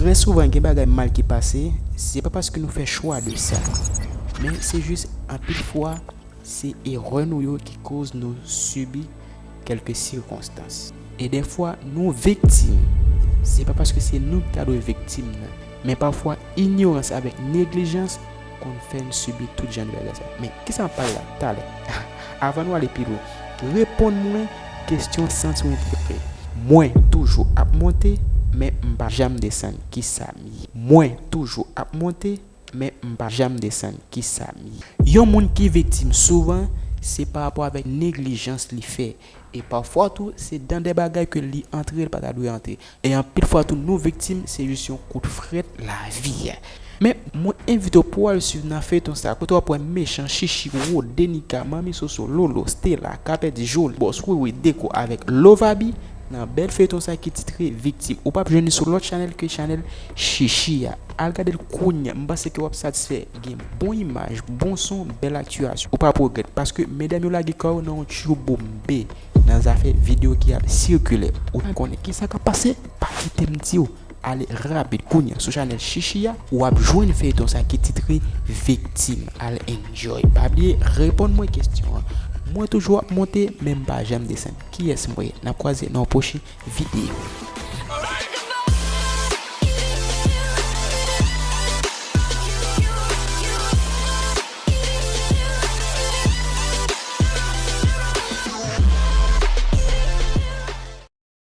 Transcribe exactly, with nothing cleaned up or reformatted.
Trè souvan gen bagay mal ki pase, se pa paske nou fè chwa de sa, men se jis anpil fwa se erè nou yo ki koz nou sibi kèlke sikonstans. E dèfwa nou viktim, se pa paske se nou ki ta dwe viktim nan, men pafwa inyorans avèk neglijans konn fè n sibi tout jan de bagay sa. Men kisa m ap pale la talè? Avan nou ale pi lwen, reponn mwen kesyon santi w enterese. Mwen toujou ap monte, men m pa janm desann. Kisa m ye? Mwen toujou ap monte, men m pa janm desann. Kisa m ye? Yon moun ki viktim souvan, se pa rapò avèk neglijans li fè. E pafwa tou, se dan de bagay ke li antre, li pa ta dwe antre. E anpil fwa tou, nou viktim, se jis yon kout frèt lavi. Men, mwen envite w pou w al swiv nan feyton sa, kote w ap wè mechan, Chichi, Rod, Denika, Manmi Soso, Lolo, Stella, Kapèdi, Joly, Bòs, Wiwi, Deko avèk Lovabi nan bèl feyton sa ki titre Viktim. Ou p ap jwenn li sou lòt chanèl ke chanèl Chichi a. Al gade l kounye a, m panse ke w ap satisfè. Gen bon imaj, bon son, bèl aktyasyon. Ou p ap regrèt, paske medam yo lage kò yo nan yon tchouboumbe nan zafè videyo ki ap sikile. Ou konnen kisa k ap pase? Pa kite m di w. Ale rapid kounye a sou chanèl Chichi a, w ap jwenn feyton sa ki titre Viktim. Al enjoy. Pa bliye reponn mwen kesyon an. Mwen toujou ap monte, men m pa janm desann. Kiyès mwen ye? N ap kwaze nan yon pwochen videyo.